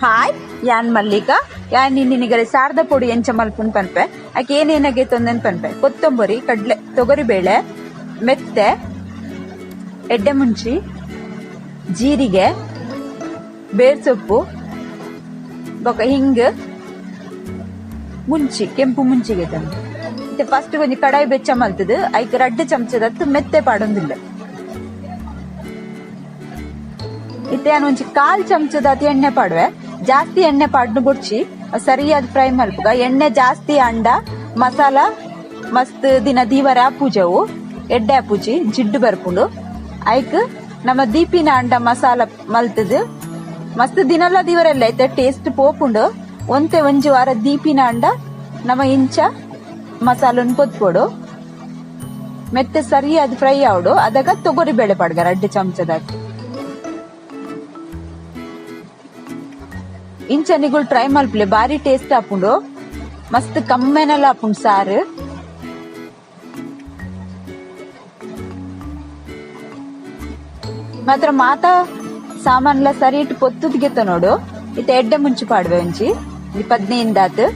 Hi, ಯಾನ್ ಮಲ್ಲಿಕಾ. ಯಾನ್ ನಿನ್ನಿಗರೆ ಸಾರ್ದ ಪೊಡಿ ಎಂಚ ಮಲ್ಪುನ್ ಪನ್ಪೆ. ಆಕೆ ಏನೇನಾಗೆ ತೊಂದನ್ ಪನ್ಪೆ. ಕೊತ್ತಂಬರಿ, ಕಡ್ಲೆ, ತೊಗರಿಬೇಳೆ, ಮೆತ್ತೆ, ಎಡ್ಡೆ ಮುಂಚಿ, ಜೀರಿಗೆ, ಬೇರ್ಸೊಪ್ಪು, ಬೊಕ ಹಿಂಗ್, ಮುಂಚಿ, ಕೆಂಪು ಮುಂಚಿಗೆ ತಂದು. ಇತ್ತೆ ಫಸ್ಟ್ ಒಂಜಿ ಕಡಾಯಿ ಬೆಚ್ಚ ಮಲ್ತದು ಐಕ್ ರಡ್ಡ್ ಚಮಚದತ್ತು ಮೆತ್ತೆ ಪಾಡೊಂದಿಲ್ಲ. ಇತ್ತೆ ಯಾನ್ ಒಂಜಿ ಕಾಲ್ ಚಮಚದಾತ್ ಎಣ್ಣೆ ಪಾಡುವೆ. ಜಾಸ್ತಿ ಎಣ್ಣೆ ಪಾಡ್ನು ಬೊಡ್ಚಿ, ಸರಿಯಾದ ಫ್ರೈ ಮಲ್ಪುಗ. ಎಣ್ಣೆ ಜಾಸ್ತಿ ಅಂಡ ಮಸಾಲ ಮಸ್ತ್ ದಿನ ದೀವರ ಆಪುಜವು, ಎಡ್ಡೆ ಆಪುಜಿ, ಜಿಡ್ಡು ಬರ್ಪುಂಡು. ಐಕ್ ನಮ್ಮ ದೀಪಿನ ಅಂಡ ಮಸಾಲ ಮಲ್ತದು ಮಸ್ತ್ ದಿನಲ ದೀವರೆಲ್ಲ ಐತೆ ಟೇಸ್ಟ್ ಪೋಪುಂಡು. ಒಂತೆ ಒಂಜಿ ವಾರ ದೀಪಿನ ಅಂಡ ನಮ್ಮ ಇಂಚ ಮಸಾಲನ್ ಪೊತ್ಪೊಡು. ಮೆತ್ತೆ ಸರಿಯಾದ ಫ್ರೈ ಆವಡು, ಅದಗ ತೊಗರಿ ಬೇಳೆ ಪಾಡ್ಗ ರಡ್ಡ್ ಚಮಚದಾತ್. ಇಂಚ ನಿಗುಲ್ ಟ್ರೈ ಮಲ್ಪಲೆ, ಬಾರಿ ಟೇಸ್ಟ್ ಆಪುಂಡು, ಮಸ್ತ್ ಕಮ್ಮೆನಲ ಆಪುಂಡು ಸಾರು. ಮಾತ್ರ ಮಾತಾ ಸಾಮಾನ್ಲ ಸರಿ ಇಟ್ಟು ಪೊತ್ತುದ್ಗೆತ್ತ ನೋಡು. ಇತ್ತೆ ಎಡ್ಡೆ ಮುಂಚಿ ಪಾಡುವೆ ಒಂಜಿ 15 ದಾತ್.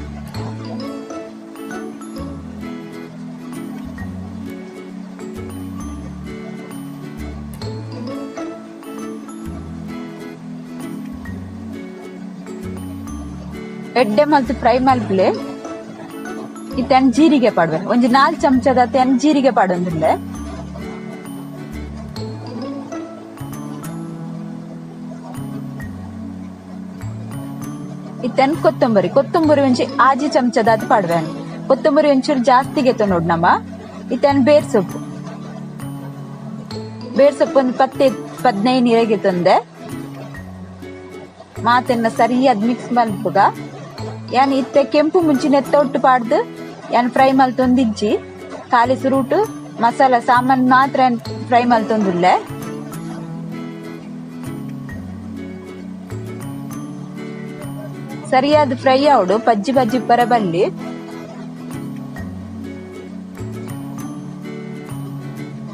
ಎಡ್ಡೆ ಮಲ್ತ್ ಫ್ರೈ ಮಲ್ಪಲೆ. ಇತ್ತೆ ಜೀರಿಗೆ ಪಾಡುವೆ ಒಂಜಿ 4 ಚಮಚದ ಜೀರಿಗೆ ಪಾಡೊಂದುಲ್ಲೆ. ಇತ್ತೆ ಕೊತ್ತಂಬರಿ, ಕೊತ್ತಂಬರಿ ಒಂಜಿ 6 ಚಮಚದಾತ್ ಪಾಡುವೆ. ಕೊತ್ತಂಬರಿ ಒಂಚೂರು ಜಾಸ್ತಿಗೆ ನೋಡ್ ನಮ್ಮ. ಇತ್ತೆ ಬೇರ್ ಸೊಪ್ಪು, ಬೇರ್ ಸೊಪ್ಪು ಒಂದು 10-15 ಇರೆಗೆ ತಂದೆ. ಮಾತೆನ್ನ ಸರಿಯಾದ ಮಿಕ್ಸ್ ಮಲ್ಪುಗ. ಯಾನ್ ಇತ್ತೆ ಕೆಂಪು ಮುಂಚಿನ ಒಟ್ಟು ಪಾಡ್ದು ಯಾನ್ ಫ್ರೈ ಮಲ್ತೊಂದಿಜ್ಜಿ. ಖಾಲಿ ಸುರುಟು ಮಸಾಲ ಸಾಮಾನ್ ಮಾತ್ರ ಫ್ರೈ ಮಲ್ತೊಂದುಲ್ಲೆ. ಸರಿಯಾದ ಫ್ರೈ ಆವಡು, ಪಜ್ಜಿ ಪಜ್ಜಿ ಪರ ಬಲ್ಲಿ.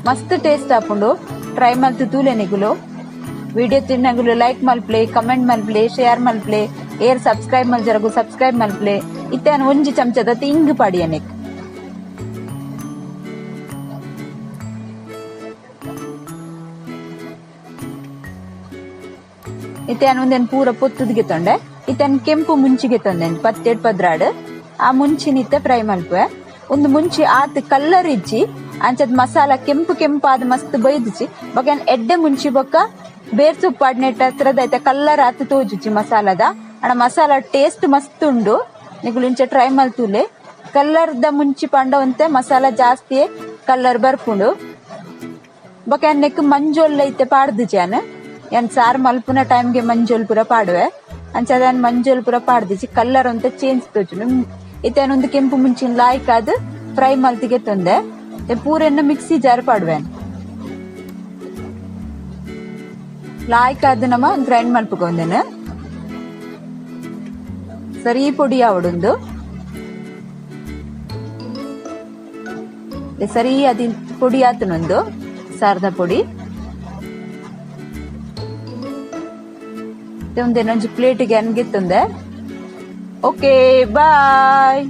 ಮಸ್ತ್ ಟೇಸ್ಟ್ ಆಪುಂಡು. ಟ್ರೈ ಮಲ್ತು ತೂಲೆ ನಿಗುಲು. ವಿಡಿಯೋ ತಿನ್ನಗುಲು ಲೈಕ್ ಮಲ್ಪ್ಲೆ, ಕಮೆಂಟ್ ಮಲ್ಪ್ಲೆ, ಶೇರ್ ಮಲ್ಪ್ಲೆ, ಏರ್ ಸಬ್ಸ್ಕ್ರೈಬ್ ಮಲ್ಜರಗು ಸಬ್ಸ್ಕ್ರೈಬ್ ಮಲ್ಪ್ಲೆ. ಇತ್ತೆ ಒಂಜಿ ಚಮಚದ ಇಂಗ್ ಪಾಡಿಯನಿಕ್. ಇತ್ತೆ ಒಂದೇನು ಪೂರ ಪೊತ್ತುದಿಗೆ ತೊಂಡೆ. ಇತ್ತೆ ಕೆಂಪು ಮುಂಚಿಗೆ ತಂದೆ 10 12. ಆ ಮುಂಚಿನಿತ್ತೆ ಫ್ರೈ ಮಲ್ಪುವೆ. ಒಂದು ಮುಂಚಿ ಆತ್ ಕಲ್ಲರ್ ಇಜ್ಜಿ, ಅಂಚದ ಮಸಾಲ ಕೆಂಪು ಕೆಂಪಾದ ಮಸ್ತ್ ಬೈದುಚಿ. ಬೊಕ ಎಡ್ಡೆ ಮುಂಚಿ ಬೊಕ್ಕ ಬೇರ್ ಸೊಪ್ಪು ಪಾಡ್ನೆಟ್ ಹತ್ರದ ಐತೆ ಕಲ್ಲರ್ ಆತ್ ತೋಜುಚಿ ಮಸಾಲದ. ಅಣ ಮಸಾಲ ಟೇಸ್ಟ್ ಮಸ್ತ್ ಉಂಡು. ನಿಗುಲು ಇಂಚ ಟ್ರೈ ಮಲ್ತುಲೆ. ಕಲ್ಲರ್ ದ ಮುಂಚಿ ಪಂಡ ಒಂತೆ ಮಸಾಲ ಜಾಸ್ತಿ ಕಲ್ಲರ್ ಬರ್ಪುಂಡು. ಬೊಕ ನೆಕ್ ಮಂಜೊಲ್ ಐತೆ ಪಾಡ್ದುಜಿ ಯಾನ್. ಯಾನ್ ಸಾರ್ ಮಲ್ಪುನ ಟೈಮ್ಗೆ ಮಂಜೊಲ್ ಪೂರ ಪಾಡುವೆ. ಅಂಚ ಮಂಜೊಲ್ ಪೂರ ಪಾಡ್ದಿಜಿ, ಕಲ್ಲರ್ ಒಂತೆ ಚೇಂಜ್ ತೋಜುಂಡು. ಇತ್ತೆ ಒಂದು ಕೆಂಪು ಮುಂಚಿನ ಲಾಯ್ಕ್ ಆದ್ ಫ್ರೈ ಮಲ್ತಿಗೆ ತಂದೆ. ಪೂರೆನ್ನ ಮಿಕ್ಸಿ ಜಾರ್ ಪಾಡುವೆ. ಲಾಯ್ಕ್ ಆದ್ ನಮ ಗ್ರೈಂಡ್ ಮಲ್ಪುಗೊಂದೇನು. ಸರಿ ಪೊಡಿ ಆವಡುಂದು. ಸರಿ ಅದಿ ಪೊಡಿ ಆತನೊಂದು ಸಾರದ ಪೊಡಿ. ಒಂದೇನೊಂಜಿ ಪ್ಲೇಟ್ಗೆ ಅನ್ಗಿತ್ತುಂದೆ. Okay, bye.